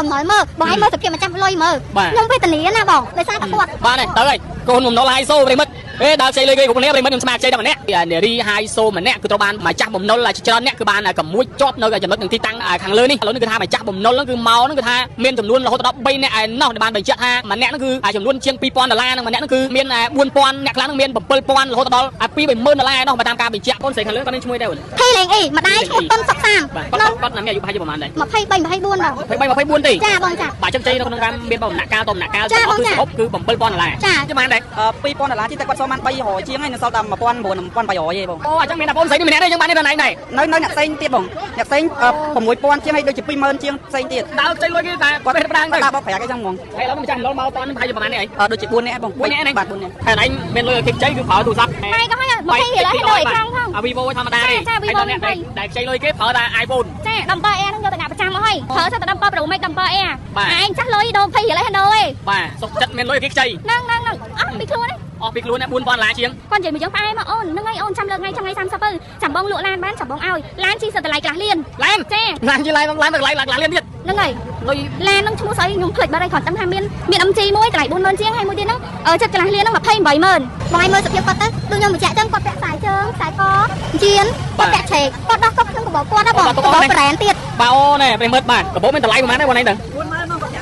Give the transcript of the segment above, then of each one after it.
បំណុលមើលបងឯងមើលសភាពម្ចាស់លុយមើលខ្ញុំវេទនាណាបងដោយសារតែគាត់ បាទទៅហើយកូនបំណុលហៃសូប្រិមិត្តអេដើរខ្ចីលុយគេគ្រប់គ្នាប្រិមិត្តខ្ញុំស្មាខ្ចីតែម្នាក់នារីហៃសូម្នាក់គឺត្រូវបានម្ចាស់បំណុលច្រើនអ្នកគឺបានកមួចជាប់នៅចំណុចនឹងទីតាំងខាងលើនេះឥឡូវនេះគឺថាម្ចាស់បំណុលហ្នឹងគឺមកហ្នឹងគឺថាមានចំនួនរហូតដល់3នាក់ឯណោះដែលបានបញ្ជាក់ថាម្នាក់ហ្នឹងគឺចំនួនជាង2000ដុល្លារនិងម្នាក់ហ្នឹងគឺមាន4000អ្នកខ្លះហ្នឹងមាន7000រហូតដល់2 30000ដុល្លារឯណោះបើតាមការបញ្ជាក់កូនស្រីខាងលើគាត់មានឈ្មោះដែរ ធីលេងអីម្ដាយឈ្មោះតុនសុកសាម គាត់ណាមានអាយុប្រហែលជាប្រហែលដែរ 23 24បង 23 24ទេ ចាបងចា បាទចឹងជ័យនៅក្នុងការមានបំណាក់កាលតបំណាក់កាលគឺសរុបគឺ7000ដុល្លារ ចា ចាំបានដែរ 2000ដុល្លារទីតែគាត់សល់បាន300ជាងហើយនៅសល់តែ19 1300ទេបង អូអញ្ចឹងមានតែបងស្រីនេះម្នាក់ទេអញ្ចឹងបានទេដល់ណៃដែរ នៅអ្នកផ្សេងទៀតបងអ្នកផ្សេង6000ជាងហើយដូចជា20000ជាងផ្សេងទៀត ដើរខ្ចីលុយគេតែគាត់ពេលប្រាំងទៅ ដើរបោកប្រាក់អីចឹងហ្មង ហើយឥឡូវម្ចាស់លុយមកតន់ប្រហែលជាប្រហែលនេះអី ដូចជា4នាក់បង 4នាក់ បាទ4នាក់ ហើយឯងមានលុយឲ្យគេខ្ចីគឺប្រើទូរស័ព្ទ ហើយក៏ហើយ20រៀលហើយលុយអេក្រង់ផង អា Vivo ធម្មតាទេហើយដល់អ្នកដែលខ្ចីលុយគេប្រើតែ iPhone ចា17 Air ហ្នឹងយកទៅដាក់ប្រចាំមកហើយប្រើទៅ17 Pro Max 17 Air ឯងចាស់លុយដូរ20រៀលហើយដូរឯង បាទសុកចិត្តមានលុយគេខ្ចី ហ្នឹងហ្នឹងហ្នឹងអស់ពីខ្លួនឯង អស់ពីខ្លួន4000ដុល្លារជាង គាត់និយាយមកយើងផ្អែមមកអូនហ្នឹងហើយអូនចាំលើកថ្ងៃចាំថ្ងៃ30ទៅចាំបងលក់ឡានបានចាំបងឲ្យឡានជីសិតតម្លៃខ្លះលាន ឡាន ចា ឡានជីឡានឡានតម្លៃខ្លះលានទៀត ហ្នឹងហើយ លុយ ឡានហ្នឹងឈ្មោះស្អីខ្ញុំភ្លេចបាត់ហើយគាត់ដឹងថាមាន MG មួយតម្លៃ40000ជាងហើយមួយទៀតហ្នឹងចិត្តកន្លះលានហ្នឹង280,000 បងឯងមើលសភាពគាត់ទៅដូចខ្ញុំបញ្ជាក់ចឹងគាត់ពាក់ខ្សែជើងខ្សែកជៀនគាត់ពាក់ឆេកគាត់ដោះកុកក្នុងកាបូបគាត់ណាបងកាបូបប្រែនទៀត បាទអូណែប្រិមិត្តបាទកាបូបមានតម្លៃប្រហែលដែរបងឯងទៅ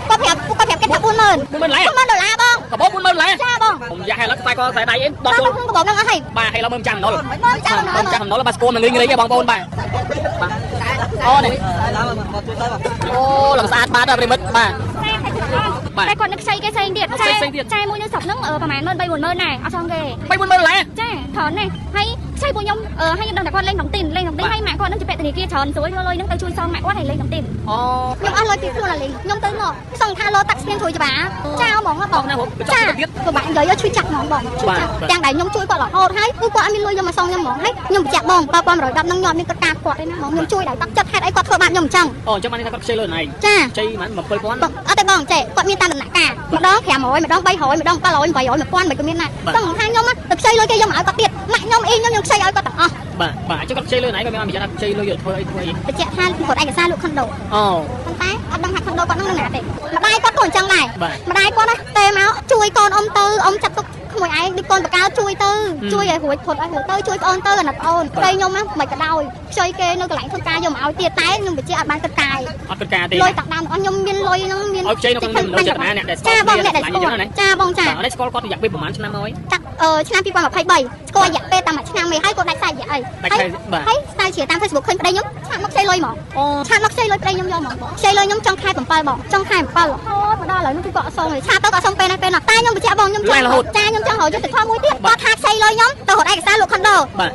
គាត់ប្រាប់គាត់ប្រាប់គេថា40000 40000ដុល្លារ 40000ដុល្លារបង កាបូប40000ដុល្លារ ចាបង ខ្ញុំយ៉ាឲ្យឥឡូវខ្សែកខ្សែដៃអីដោះចូល ក្នុងកាបូបហ្នឹងអស់ហើយ បាទហើយឥឡូវមើលចាំបំណុល មើលចាំបំណុល ចាំបំណុលបាទស្គមនឹងងីងបងប្អូនបាទបាទអូនេះអូលំស្អាតបាទប្រិមិត្តបាទ តែគាត់នឹកខ្ចីគេផ្សេងទៀតចែមួយនៅស្រុកហ្នឹងប្រហែល13000 40000ដែរអត់ចង់គេ 3 40000ដុល្លារ ចាត្រង់នេះហើយខ្ចីពួកខ្ញុំហើយខ្ញុំដឹងតែគាត់លេងតុងទីនលេងតុងទីនហើយម៉ាក់គាត់នឹងជាពាក់ធនាគារច្រើនស្រួលយកលុយហ្នឹងទៅជួយសងម៉ាក់គាត់ហើយលេងតុងទីន អូ ខ្ញុំអស់លុយពីខ្លួនអាលីងខ្ញុំទៅមកសង្ខាលោតាក់ស្ពានជួយច្បាចោលហ្មងបង ចា ពិបាកនិយាយជួយចាក់ហ្មងបងជួយចាក់ទាំងដែលខ្ញុំជួយគាត់រហូតហើយគឺគាត់អត់មានលុយយកមកសងខ្ញុំហ្មងហើយខ្ញុំបញ្ជាក់បង1110ហ្នឹងខ្ញុំមានគាត់ការគាត់ទេណាហ្មងខ្ញុំជួយដោយបាក់ចិត្តហេតុអីគាត់ធ្វើបាបខ្ញុំអញ្ចឹង អូអញ្ចឹងបានថាគាត់ខ្ចីលុយណៃ ចា ខ្ចីប៉ុន្មាន7000 អត់ទេបងចេះគាត់មានតាមដំណាក់កាលម្ដង500ម្ដង300ម្ដង700 800 1000មិនក៏មានដែរចង់ថាខ្ញុំទៅខ្ចីលុយគេយកមកឲ្យគាត់ទៀតម៉ាក់ខ្ញុំអ៊ីខ្ញុំខ្ចីឲ្យគាត់ទាំងអស់ បាទបាទអញ្ចឹងគាត់ខ្ចីលុយណៃគាត់មានបញ្ជាក់ថាខ្ចីលុយយកធ្វើអីធ្វើអី បញ្ជាក់ថារត់ឯកសារលក់ខុនដូ អូ ប៉ុន្តែអត់ដឹងថាខុនដូគាត់នឹងនៅណាទេម្ដាយគាត់ក៏អញ្ចឹងដែរម្ដាយគាត់ណាទេមកជួយកូនអ៊ំទៅអ៊ំចាប់ទុកក្មួយឯងដូចកូនបកៅជួយទៅជួយឲ្យរួចផុតឲ្យរួចទៅជួយប្អូនទៅអាណិតប្អូនប្តីខ្ញុំណាមិនក៏ដោយខ្ចីគេនៅកន្លែងធ្វើការយកមកឲ្យទៀតតែខ្ញុំបញ្ជាក់អត់បានគិតកាយ អត់គិតការទេ លុយតាក់ដើមអស់ខ្ញុំមានលុយហ្នឹងមាន ឲ្យខ្ចីនៅក្នុងមនោចេតនាអ្នកដែលស្គា ល់បងអ្នកដែលស្គាល់ចាបងចា បាទស្គាល់គាត់រយៈពេលប្រហែលឆ្នាំហើយ តាក់ឆ្នាំ2023ស្គាល់រយៈពេលតែមួយឆ្នាំឯងហើយគាត់ដាច់ខ្សែរយៈអីហើយស្ដាយជាតាម Facebook ឃើញប្តីខ្ញុំឆាតមកខ្ចីលុយហ្មងឆាតមកខ្ចីលុយប្តីខ្ញុំយកហ្មងខ្ចីលុយខ្ញុំចង់ខែ7បងចង់ខែ7រហូតមកដល់ឥឡូវនេះគឺគាត់អត់សងទេឆាតទៅគាត់សងពេលណាពេលណាតែខ្ញុំបញ្ជាក់បងខ្ញុំចង់ចាខ្ញុំចង់រកយុទ្ធធម៌មួយទៀតគាត់ថាខ្ចីលុយខ្ញុំទៅរត់ឯកសារលក់ខុនដូ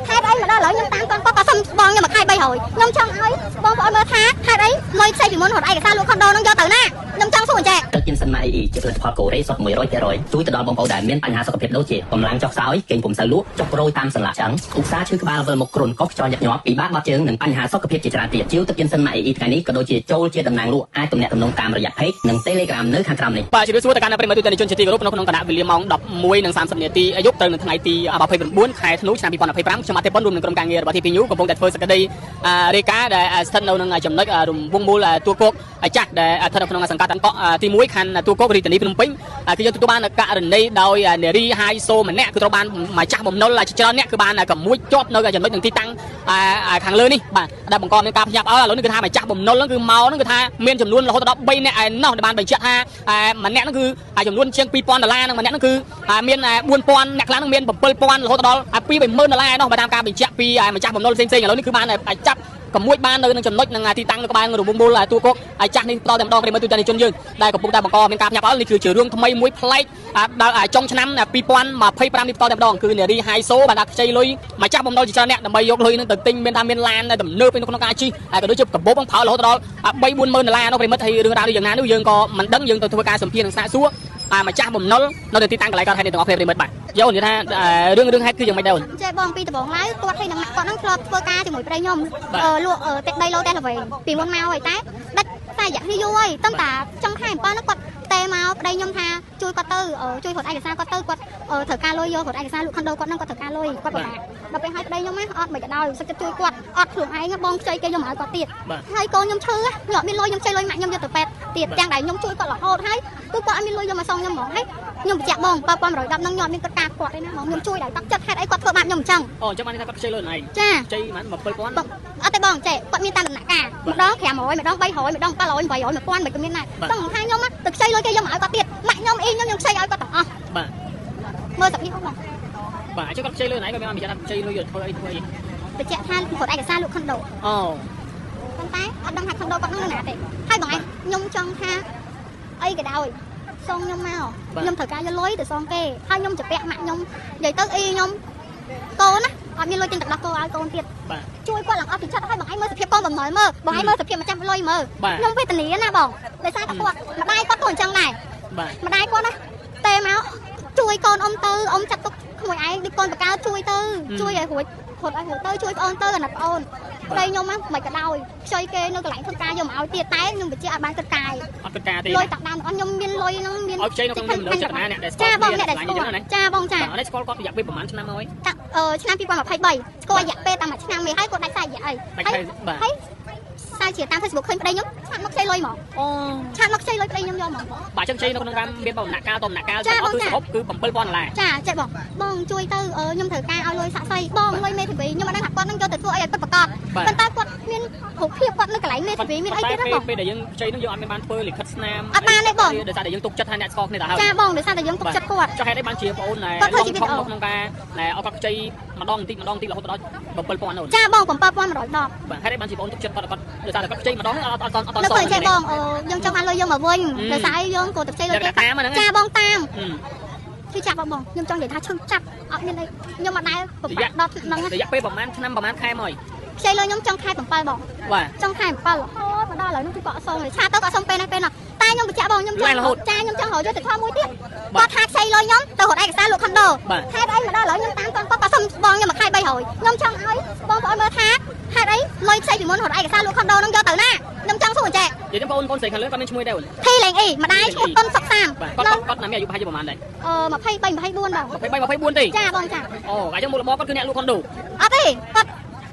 ហេតុអីមកដល់ឥឡូវខ្ញុំតាមគាត់គាត់សងបងខ្ញុំមួយខែ300ខ្ញុំចង់ឲ្យបងប្អូនមើលថាហេតុអីលុយខ្ចីពីមុនរត់ឯកសារលក់ខុនដូនឹងយកទៅណាខ្ញុំចង់សួរអញ្ចឹង ទឹកជីនសិនម៉ាអ៊ីអ៊ីជាផលិតផលកូរ៉េសុទ្ធ100%ជួយទៅដល់បងប្អូនដែលមានបញ្ហាសុខភាពដូចជាកម្លាំងចុះខ្សោយគេងពុំសូវលក់ចុករោយតាមសន្លាក់ឆ្អឹងឧស្សាហ៍ឈឺក្បាលវិលមុខគ្រុនកុសខ្យល់ញឹកញាប់ពិបាកបត់ជើងនិងបញ្ហាសុខភាពជាច្រើនទៀតជាវទឹកជីនសិនម៉ាអ៊ីអ៊ីថ្ងៃនេះក៏ដូចជាចូលជាតំណាងលក់អាចទំនាក់ទំនងតាមរយៈ page និង Telegram នៅខាងក្រោមនេះ បាទជម្រាបសួរទៅកាន់ប្រិយមិត្តទូទាំងជនជាទីគោរពនៅក្នុងគណៈវេលាម៉ោង11:30នាទីយប់ត្រូវនៅថ្ងៃទី29ខែធ្នូឆ្នាំ2025ខ្ញុំអធិបុនរួមនឹងក្រុមការងាររបស់ TP News កំពុងតែធ្វើសេចក្តីរាយការណ៍ដែលស្ថិតនៅនឹងចំណុចរង្វង់មូលទួលគោកចាស់ដែលស្ថិតនៅក្នុងសង្កាត់តាន់កក់ទី1ខណ្ឌទួលគោករាជធានីភ្នំពេញគឺយើងទទួលបានករណីដោយនារីហៃសូម្នាក់គឺត្រូវបានម្ចាស់បំណុលច្រើនអ្នកគឺបានកមួចជាប់នៅចំណុចនឹងទីតាំងខាងលើនេះបាទដែលបង្កមានការភ្ញាក់ផ្អើលឥឡូវនេះគឺថាម្ចាស់បំណុលហ្នឹងគឺមកហ្នឹងគឺថាមានចំនួនរហូតដល់3នាក់ឯណោះដែលបានបញ្ជាក់ថាម្នាក់ហ្នឹងគឺចំនួនជាង2000ដុល្លារនិងម្នាក់ហ្នឹងគឺមាន4000អ្នកខ្លះហ្នឹងមាន7000រហូតដល់2 30000ដុល្លារឯណោះបើតាមការបញ្ជាក់ពីម្ចាស់បំណុលផ្សេងៗឥឡូវនេះគឺបានចាប់កមួចបាននៅនឹងចំណុចនឹងទីតាំងនៅក្បែររង្វង់មូលទួលគោកចាស់នេះផ្ដល់តែម្ដងប្រិយមិត្តទូទាំងជនយើងដែលកំពុងតែបង្កមានការភ្ញាក់ផ្អើលនេះគឺជារឿងថ្មីមួយប្លែកដល់ចុងឆ្នាំ2025នេះផ្ដល់តែម្ដងគឺនារីហៃសូបានដាក់ខ្ចីលុយម្ចាស់បំណុលជាច្រើនអ្នកដើម្បីយកលុយនឹងទៅទិញមានថាមានឡានទំនើបនៅក្នុងការជិះហើយក៏ដូចជាកាបូបហ្នឹងប្រើរហូតដល់3 4ម៉ឺនដុល្លារនោះប្រិយមិត្តហើយរឿងរ៉ាវនេះយ៉ាងណានោះយើងក៏មិនដឹងយើងទៅធ្វើការសម្ភាសនិងសាកសួរម្ចាស់បំណុលនៅទីតាំងកន្លែងកើតហេតុនេះទាំងអស់គ្នាប្រិយមិត្តបាទយកនិយាយថារឿងរឿងហេតុគឺយ៉ាងម៉េចដែរអូន ចេះបងពីដំបងឡើយគាត់ឲ្យនឹងម៉ាក់គាត់នឹងធ្លាប់ធ្វើការជាមួយប្តីខ្ញុំលក់ដីឡូតែល្វែងពីមុនមកហើយតែដាច់តែរយៈនេះយូរហើយតាំងតាចុងខែ7ហ្នឹងគាត់ទេមកប្តីខ្ញុំថាជួយគាត់ទៅជួយរត់ឯកសារគាត់ទៅគាត់ត្រូវការលុយយករត់ឯកសារលក់ខុនដូគាត់នឹងគាត់ត្រូវការលុយគាត់ពិបាក ដល់ពេលឲ្យប្តីខ្ញុំណាអត់មិនក៏ដោយសឹកចិត្តជួយគាត់អត់ខ្លួនឯងបងខ្ចីគេយកមកឲ្យគាត់ទៀតហើយកូនខ្ញុំឈឺខ្ញុំអត់មានលុយខ្ញុំខ្ចីលុយម៉ាក់ខ្ញុំយកទៅពេទ្យទៀតទាំងដែលខ្ញុំជួយគាត់រហូតហើយគឺគាត់អត់មានលុយយកមកសងខ្ញុំហ្មងហើយខ្ញុំបញ្ជាក់បង7110នឹងខ្ញុំអត់មានគិតការគាត់ទេណាបងខ្ញុំជួយដោយទឹកចិត្តហេតុអីគាត់ធ្វើបាបខ្ញុំអញ្ចឹងអូអញ្ចឹងបានថាគាត់ខ្ចីលុយឯងចាខ្ចីប៉ុន្មាន7000អត់ទេបងចេះគាត់មានតាមដំណាក់កាលម្ដង500ម្ដង300ម្ដង700 800 1000មិនក៏មានដែរចង់ថាខ្ញុំទៅខ្ចីលុយគេយកមកឲ្យគាត់ទៀតម៉ាក់ខ្ញុំអ៊ីខ្ញុំខ្ចីឲ្យគាត់ទាំងអស់បាទមើលសភាពបងបាទអញ្ចឹងគាត់ខ្ចីលុយណៃគាត់មានបញ្ជាក់ថាខ្ចីលុយយកធ្វើអីធ្វើអីបញ្ជាក់ថារត់ឯកសារលក់ខុនដូអូប៉ុន្តែអត់ដឹងថាខុនដូគាត់នឹងនៅណាទេហើយបងឯងខ្ញុំចង់ថាអីក៏ដោយសងខ្ញុំមកខ្ញុំត្រូវការយកលុយទៅសងគេហើយខ្ញុំជពាក់ម៉ាក់ខ្ញុំនិយាយទៅអ៊ីខ្ញុំកូនណាអត់មានលុយទិញទឹកដោះគោឲ្យកូនទៀតជួយគាត់ឡើងអស់ពីចិត្តហើយបងឯងមើលសភាពកូនបំណុលមើលបងឯងមើលសភាពម្ចាស់លុយមើលខ្ញុំវេទនាណាបងដោយសារតែគាត់ម្ដាយគាត់ក៏អញ្ចឹងដែរម្ដាយគាត់ណាទេមកជួយកូនអ៊ំទៅអ៊ំចាត់ទុកក្មួយឯងដូចកូនបកៅជួយទៅជួយឲ្យរួចរត់ឲ្យរួចទៅជួយប្អូនទៅអាណិតប្អូនប្តីខ្ញុំហ្នឹងមិនក៏ដោយខ្ចីគេនៅកន្លែងធ្វើការយកមកឲ្យទៀតតែខ្ញុំបញ្ជាក់ឲ្យបានគិតកាយអត់គិតការទេលុយតាក់ដើមអត់ខ្ញុំមានលុយហ្នឹងមានឲ្យខ្ចីនៅក្នុងមនុស្សចេតនាអ្នកដែលស្គាល់ចាបងអ្នកដែលស្គាល់ចាបងចាអ្នកស្គាល់គាត់រយៈពេលប្រហែលឆ្នាំហើយតាក់ឆ្នាំ2023ស្គាល់រយៈពេលតែមួយឆ្នាំទេហើយគាត់ដាច់ខ្សែរយៈអីហើយស្រាវជ្រាវតាម Facebook ឃើញប្តីខ្ញុំឆាតមកខ្ចីលុយហ្មងអូឆាតមកខ្ចីលុយប្តីខ្ញុំយកហ្មងបាទចឹងខ្ចីនៅក្នុងការមានដំណាក់កាលដំណាក់កាលទាំងអស់គឺសរុបគឺ7000ដុល្លារចាចេះបងបងជួយទៅខ្ញុំត្រូវការឲ្យលុយសាក់សីបងលុយមេធាវីខ្ញុំអត់ដឹងថាគាត់នឹងយកទៅធ្វើអីឲ្យពិតប្រាកដប៉ុន្តែគាត់មានរូបភាពគាត់នៅកន្លែងមេធាវីមានអីទៀតបងពេលដែលយើងខ្ចីនឹងយើងអត់មានបានធ្វើលិខិតស្នាមអត់បានទេបងដោយសារតែយើងទុកចិត្តថាអ្នកស្គាល់គ្នាទៅហើយចាបងដោយសារតែយើងទុកចិត្តគាត់ចុះហេតុអីបានជាបងអូនណែលងឆុងក្នុងការណែឲ្យគាត់ខ្ចីម្ដងបន្តិចម្ដងបន្តិចរហូតដល់7000អូនចាបង7110បាទហេតុអីបានជាបងអូនទុកចិត្តគាត់គាត់ដោយសារតែគាត់ខ្ចីម្ដងអត់អត់អត់សងចេះបងយើងចង់បានលុយយើងមកវិញដោយសារអីយើងក៏ទៅខ្ចីលុយគេចាបងតាមឈឺចាប់បងខ្ញុំចង់និយាយថាឈឺចាប់អត់មានអីខ្ញុំអត់ដែលពិបាកដល់ហ្នឹងរយៈពេលប្រហែលឆ្នាំប្រហែលខែមកខ្ចីលុយខ្ញុំចង់ខែ7បងបាទចង់ខែ7រហូតមកដល់ឥឡូវនេះគឺគាត់អត់សងទេឆាទៅគាត់សងពេលនេះពេលនោះតែខ្ញុំបញ្ជាក់បងខ្ញុំចង់ចាខ្ញុំចង់រកយកទៅធម៌មួយទៀតគាត់ថាខ្ចីលុយខ្ញុំទៅរត់ឯកសារលក់ខុនដូហេតុអីមកដល់ឥឡូវខ្ញុំតាមគាត់គាត់សុំបងខ្ញុំមួយខែ300ខ្ញុំចង់ឲ្យបងប្អូនមើលថាហេតុអីលុយខ្ចីពីមុនរត់ឯកសារលក់ខុនដូនឹងយកទៅណាខ្ញុំចង់សួរអញ្ចេះនិយាយទៅបងប្អូនស្រីខាងលើគាត់មានឈ្មោះដែរធីលេងអីម្ដាយឈ្មោះតុនសុកសាមគាត់គាត់ណាមានអាយុប្រហែលជាប្រហែលដែរ23 24បង23 24ទេចាបងចាអូអញ្ចឹងមុខរបរគាត់គឺអ្នកលក់ខុនដូអត់ទេគាត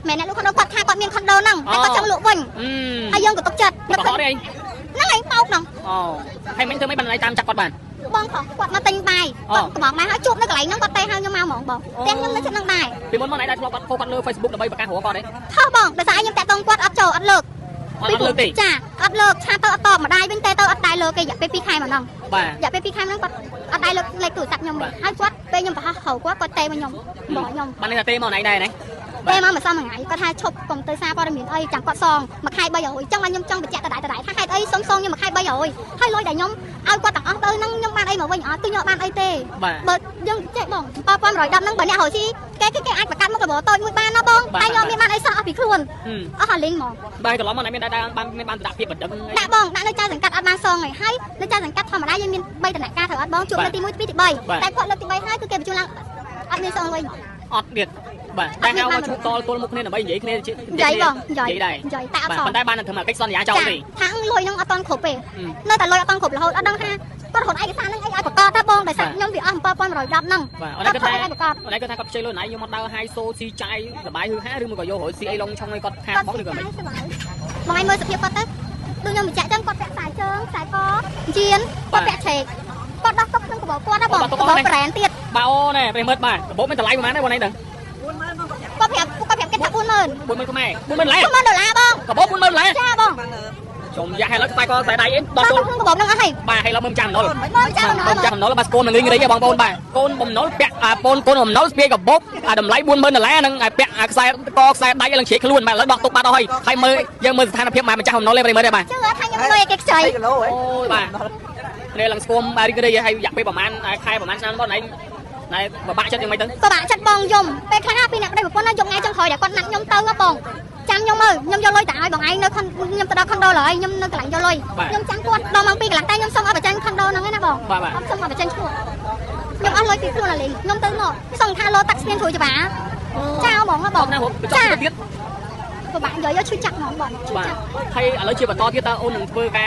់មែនអ្នកលក់ខុនដូគាត់ថាគាត់មានខុនដូហ្នឹងតែគាត់ចង់លក់វិញហើយយើងក៏ទុកចិត្តគាត់អត់ទេហ្នឹងឯងបោកហ្នឹងអូហើយមិនធ្វើមិនបានតាមចាប់គាត់បានបងខុសគាត់មកទិញបាយគាត់កំងបាយហើយជួបនៅកន្លែងហ្នឹងគាត់ទេហៅខ្ញុំមកហ្មងបងផ្ទះខ្ញុំនៅជិតហ្នឹងដែរពីមុនមកណៃដែរធ្លាប់គាត់ផុសគាត់លើ Facebook ដើម្បីប្រកាសរកគាត់ទេថោះបងដោយសារខ្ញុំតាក់ទងគាត់អត់ចូលអត់លើកអត់លើកទេចាអត់លើកឆាតទៅអត់តបម្ដាយវិញទេទៅអត់ដែរលើកគេរយៈពេល2ខែមកហ្នឹងបាទរយៈពេល2ខែហ្នឹងគាត់អត់ដែរលើកលេខទូរស័ព្ទខ្ញុំទេហើយគាត់ពេលខ្ញុំប្រហោះហៅគាត់គាត់ទេមកខ្ញុំบอกខ្ញុំបាននេះទេមកណៃដែរណាពេលមកមួយសមមួយថ្ងៃគាត់ថាឈប់កុំទៅសារព័ត៌មានអីចាំគាត់សងមួយខែ300ចឹងបានខ្ញុំចង់បញ្ជាក់ដដែលថាហេតុអីសុំសងខ្ញុំមួយខែ300ហើយលុយដែលខ្ញុំឲ្យគាត់ទាំងអស់ទៅហ្នឹងខ្ញុំបានអីមកវិញអត់គឺខ្ញុំបានអីទេបើយើងចេះបង7110ហ្នឹងបើអ្នករកស៊ីគេគឺគេអាចបង្កើតមុខរបរតូចមួយបានណាបងតែខ្ញុំមានបានអីសោះអស់ពីខ្លួនអស់អាលីងហ្មងបាទកន្លងមកមានដែរបានមានបានដាក់ភាពបណ្ដឹងដាក់បងដាក់នៅចៅសង្កាត់អត់បានសងហើយនៅចៅសង្កាត់ធម្មតាយើងមាន3ដំណាក់កាលត្រូវអត់បងជួបលើកទី1ទី2ទី3តែគាត់លើកទី3ហើយគឺគេបញ្ជូនឡើងអត់មានសងលុយអត់ទៀតបាទតែហៅមកជួបតលទល់មុខគ្នាដើម្បីនិយាយគ្នានិយាយបងនិយាយដែរនិយាយតែអត់សងប៉ុន្តែបានតែធ្វើកិច្ចសន្យាចោលទេថាលុយហ្នឹងអត់ទាន់គ្រប់ទេនៅតែលុយអត់ទាន់គ្រប់រហូតអត់ដឹងថាគាត់រត់ឯកសារហ្នឹងអីឲ្យប្រកាសថាបងដោយសារខ្ញុំវាអស់7110ហ្នឹងបាទអត់គាត់ថាអត់គាត់ថាគាត់ខ្ចីលុយណៃយកមកដើរហាយសូស៊ីចាយសបាយហឺហាឬមួយក៏យករយស៊ីអីឡងឆុងឲ្យគាត់ខាតបងឬក៏មិនបងឯងមើលសភាពគាត់ទៅដូចខ្ញុំបញ្ជាក់ចឹងគាត់ពាក់ខ្សែជើងខ្សែកជៀនគាត់ពាក់ឆេកគាត់ដោះទុកក្នុងកាបូបគាត់ណាបងកាបូបប្រែនទៀតបាទអូណែប្រិមិត្តបាទកាបូបមានតម្លៃប្រហែលដែរបងឯងដឹង គាត់ប្រាប់គេថា40000 40000ខ្មែរ40000ដុល្លារ 40000ដុល្លារបងកាបូប40000ដុល្លារចាបងខ្ញុំយ៉ាហើយឡើយខ្សែកខ្សែដៃអីដោះចូលក្នុងកាបូបហ្នឹងអស់ហើយបាទហើយឡើយមើលចាំបំណុលមើលចាំបំណុលបាទស្គមនឹងរីងរីងបងប្អូនបាទកូនបំណុលពាក់កូនបំណុលស្ពាយកាបូបតម្លៃ40000ដុល្លារនឹងពាក់ខ្សែកខ្សែដៃឡើងជ្រាកខ្លួនបាទឥឡូវដោះទុកបាត់អស់ហើយហើយមើលយើងមើលស្ថានភាពបាទម្ចាស់បំណុលទេប្រិយមើលទេបាទជឿថាខ្ញុំលុយគេខ្ចីអូយបាទនេះឡើងស្គមរីងរីងហើយយ៉ាក់ពេលប្រហែលខែប្រហែលឆ្នាំបងឯងណែបបាក់ចិត្តយ៉ាងម៉េចទៅបបាក់ចិត្តបងយំពេលខ្លះពីអ្នកប្តីប្រពន្ធណាយំថ្ងៃចុងក្រោយដែលគាត់ណាត់ខ្ញុំទៅហ៎បងចាំខ្ញុំមើលខ្ញុំយកលុយតែឲ្យបងឯងនៅខ្ញុំទៅដល់ខុនដូឡើយខ្ញុំនៅកន្លែងយកលុយខ្ញុំចាំគាត់ដល់ម៉ោង2កន្លះតែខ្ញុំសុំឲ្យបញ្ចេញខុនដូហ្នឹងឯណាបងអត់សុំឲ្យបញ្ចេញឈ្មោះខ្ញុំអស់លុយពីខ្លួនអាលីងខ្ញុំទៅមកសុំថាលោតាក់ស្មានគ្រូច្បាចោលហ្មងហ៎បងចាទៀតបបាក់យកយកឈឺចាប់ហ្មងបងឈឺចាប់ហើយឥឡូវជាបន្តទៀតតើអូននឹងធ្វើកា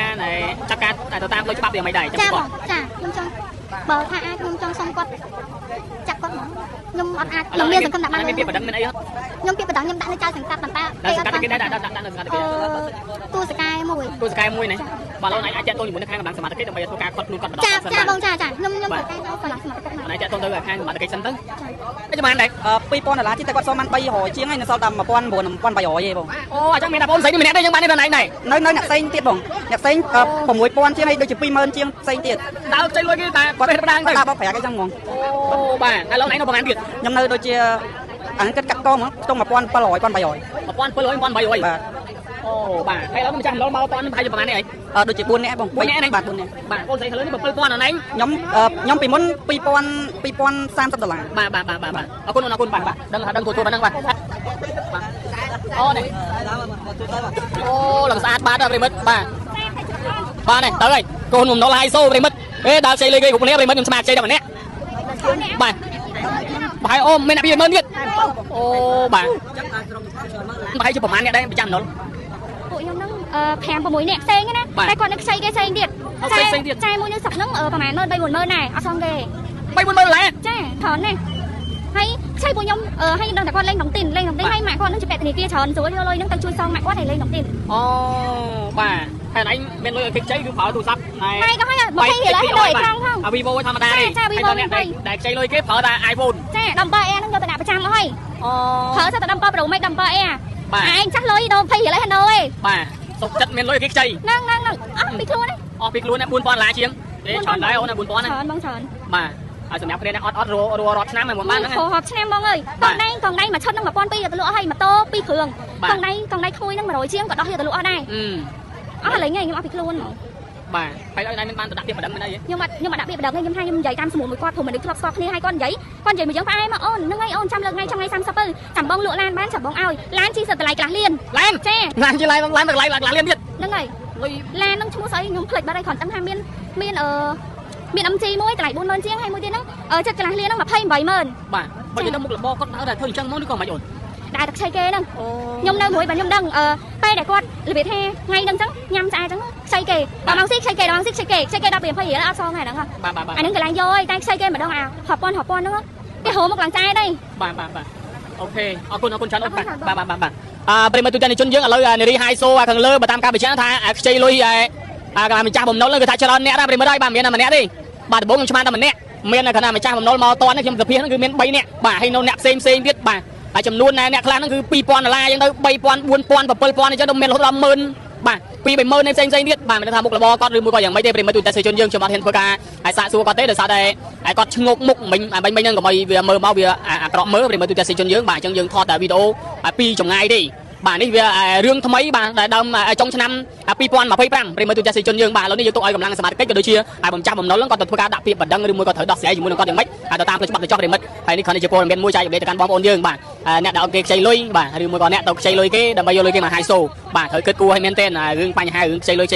រចាត់ការទៅតាមផ្លូវច្បាប់យ៉ាងម៉េចដែរចាបងចាខ្ញុំចង់បើថាអាចខ្ញុំចង់សុំគាត់ចាត់ ចាប់គាត់ហ្មងខ្ញុំអត់អាចខ្ញុំមានសង្ឃឹមដាក់បាន មានពាក្យបណ្ដឹងមានអីអត់ ខ្ញុំពាក្យបណ្ដឹងខ្ញុំដាក់នៅចៅសង្កាត់ប៉ុន្តែ ដល់សង្កាត់គេដែរដាក់ដាក់នៅសង្កាត់គេ ទូសកែមួយ ទូសកែមួយណាបាទលោកអាចតាក់ទងជាមួយនឹងខាងកម្លាំងសមត្ថកិច្ចដើម្បីធ្វើការខាត់ខ្លួនគាត់បន្ត ចាចាបងចាចាខ្ញុំខ្ញុំត្រូវការទៅកម្លាំងសមត្ថកិច្ច មកតាក់ទងទៅខាងសមត្ថកិច្ចសិនទៅអីចាំបានដែរ 2000ដុល្លារជាងតែគាត់សងបាន300ជាងហើយនៅសល់តែ1900 1800ទេបង អូអញ្ចឹងមានតែបងស្រីនេះម្នាក់ទេយើងបានទេដល់ឯងដែរ នៅអ្នកផ្សេងទៀតបងអ្នកផ្សេង6000ជាងហើយដូចជា20000ជាងផ្សេងទៀត ដើរខ្ចីលុយគេតែគាត់ប្រដាងទៅ ដើរបោកប្រាក់អីចឹងហ្មង អូបាទហើយលោកឯងនៅប្រហែលទៀត ខ្ញុំនៅដូចជាអាហ្នឹងគិតកាត់កងហ្មងខ្ទង់1700 1800 1700 1800 បាទ អូបាទហើយឥឡូវម្ចាស់មណ្ឌលមកតន់ប្រហែលជាប្រហែលនេះអី ដូចជា4នាក់បង 4នាក់ បាទ4នាក់ បាទអូនស្រីខាងលើនេះ7000អនឯង ខ្ញុំពីមុន2000 2030ដុល្លារ បាទបាទបាទបាទអរគុណអរគុណបាទបាទដឹងថាដឹងទូទូប៉ុណ្ណឹងបាទអូនេះអូឡើងស្អាតបាទប្រិមិត្តបាទបាទនេះទៅហើយកូនបំណុលហៃសូប្រិមិត្តអេដើរខ្ចីលុយគេគ្រប់គ្នាប្រិមិត្តខ្ញុំស្មាខ្ចីតែម្នាក់បាទប្រហែលអូមានអ្នក20000ទៀតអូបាទប្រហែលជាប្រហែលអ្នកដែរប្រចាំបំណុល ពួកខ្ញុំហ្នឹង5 6នាក់ផ្សេងណាតែគាត់នឹងខ្ចីគេផ្សេងទៀតចាមួយនឹងស្រុកហ្នឹងប្រហែល10000 3 40000ដែរអត់សងគេ 3 40000ដុល្លារ ចាច្រើនណាស់ហើយខ្ចីពួកខ្ញុំហើយខ្ញុំដឹងតែគាត់លេងដងទីនលេងដងទីនហើយម៉ាក់គាត់នឹងជាពាក់ធនាគារច្រើនស្រួលយកលុយហ្នឹងទៅជួយសងម៉ាក់គាត់ឲ្យលេងដងទីន អូបាទហើយឯងមានលុយឲ្យគេខ្ចីគឺប្រើទូរស័ព្ទណែ ហើយក៏ហើយ20រៀលហើយដល់អេក្រង់ផង អា Vivo ធម្មតាទេហើយដល់អ្នកដែលខ្ចីលុយគេប្រើតែ iPhone ចា17 Air ហ្នឹងយកទៅដាក់ប្រចាំអស់ហើយ អូ ប្រើទៅតែ17 Pro Max 17 Air បាទ ឯងចាស់លុយដល់20រៀលហើយហៅឯង បាទសុខចិត្តមានលុយឲ្យគេខ្ចី ហ្នឹងហ្នឹងហ្នឹងអស់ពីខ្លួនហ្នឹង អស់ពីខ្លួនណា4000ដុល្លារជាងទេច្រើនដែរអូនណា4000ណា ច្រើនបងច្រើន បាទហើយសម្រាប់គ្នាអត់អត់ររាប់ឆ្នាំហ្នឹងមិនបានហ្នឹង ហរាប់ឆ្នាំបងអើយកងដៃកងដៃមួយឈុតហ្នឹង1200យកទៅលក់ឲ្យម៉ូតូ2គ្រឿងកងដៃកងដៃក្មួយហ្នឹង100ជាងក៏ដោះយកទៅលក់អស់ដែរអស់ឥឡូវហ្នឹងខ្ញុំអស់ពីខ្លួនហ្មង បាទហើយឲ្យណៃមានបានទៅដាក់ពាក្យបណ្ដឹងមិនអី ខ្ញុំអត់ខ្ញុំអត់ដាក់ពាក្យបណ្ដឹងទេខ្ញុំថាខ្ញុំនិយាយតាមស្រួលមួយគាត់ព្រោះមនុស្សធ្លាប់ស្គាល់គ្នាហើយគាត់និយាយគាត់និយាយមួយយើងផ្អែមមកអូនហ្នឹងហើយអូនចាំលើកថ្ងៃចាំថ្ងៃ30ទៅចាំបងលក់ឡានបានចាំបងឲ្យឡានជីសិតតម្លៃខ្លះលាន ឡាន ចា ឡានជាឡានឡានតម្លៃខ្លះលានទៀត ហ្នឹងហើយឡានហ្នឹងឈ្មោះស្អីខ្ញុំភ្លេចបាត់ហើយគ្រាន់តែថាមានមានអឺមាន MG មួយតម្លៃ40000ជាងហើយមួយទៀតហ្នឹងចិត្តកន្លះលានហ្នឹង280,000 បាទបើនិយាយទៅមុខរបរគាត់ដើរតែធ្វើអញ្ចឹងមកឬក៏មិនអូន ដើរតែខ្ចីគេហ្នឹងខ្ញុំនៅមួយបាទខ្ញុំដឹងពេលដែលគាត់របៀបថាថ្ងៃហ្នឹងអញ្ចឹងញ៉ាំស្អាតអញ្ចឹងខ្ចីគេដល់ម៉ោងស៊ីខ្ចីគេដល់ម៉ោងស៊ីខ្ចីគេខ្ចីគេដល់ពី20រៀលអត់សងហ្នឹង បាទបាទ អាហ្នឹងកន្លែងយកហើយតែខ្ចីគេម្ដងអារាប់ពាន់រាប់ពាន់ហ្នឹងគេហៅមកឡើងចាយដែរ បាទបាទបាទ OK អរគុណអរគុណច្រើនអូនបាទបាទបាទបាទប្រិមត្តទូទាំងជនយើងឥឡូវនារីហៃសូខាងលើបើតាមការបញ្ជាក់ថាខ្ចីលុយអាកន្លងម្ចាស់បំណុលគឺថាច្រើនអ្នកដែរប្រិមត្តហើយបាទមានតែម្នាក់ទេបាទដំបូងខ្ញុំឆ្មានតែម្នាក់មានគណៈម្ចាស់បំណុលមកតនេះខ្ញុំសភាហ្នឹងគឺមាន3នាក់បាទហើយនៅអ្នកផ្សេងផ្សេងទៀតបាទហើយចំនួនអ្នកខ្លះហ្នឹងគឺ2000ដុល្លារអញ្ចឹងទៅ3000 4000 7000អញ្ចឹងទៅមានរហូតដល់10000បាទ2 30000នៃផ្សេងផ្សេងទៀតបាទមិនដឹងថាមុខរបរគាត់ឬមួយក៏យ៉ាងម៉េចទេប្រិមត្តទូទាំងជនយើងខ្ញុំអត់ហ៊ានធ្វើការឲ្យសាកសួរគាត់ទេដោយសារតែឲ្យគាត់ឈ្ងោកមុខមិញមិញមិញហ្នឹងកុំឲ្យវាមើលមកវាអាក្រក់មើលប្រិមត្តទូទាំងជនយើងបាទអញ្ចឹងយើងថតតែវីដេអូពីចម្ងាយទេបាទនេះវារឿងថ្មីបាទដែលដើមចុងឆ្នាំ2025ប្រិមត្តទូទាំងជនយើងបាទឥឡូវនេះយើងទុកឲ្យកម្លាំងសមត្ថកិច្ចក៏ដូចជាឲ្យបំចាស់បំណុលហ្នឹងគាត់ទៅធ្វើការដាក់ពាក្យបណ្ដឹងឬមួយក៏ត្រូវដោះស្រាយជាមួយនឹងគាត់យ៉ាងម៉េចហើយទៅតាមផ្លូវច្បាប់ទៅចោះប្រិមត្តហើយនេះគ្រាន់តែជាព័ត៌មានមួយចែករំលែកទៅកាន់បងប្អូនយើងបាទអ្នកដែលគេខ្ចីលុយបាទឬមួយក៏អ្នកទៅខ្ចីលុយគេដើម្បីយកលុយគេមកហៃសូបាទត្រូវគិតគូរឲ្យមែនទែនរឿងបញ្ហារឿងខ្ចីលុយខ្ចី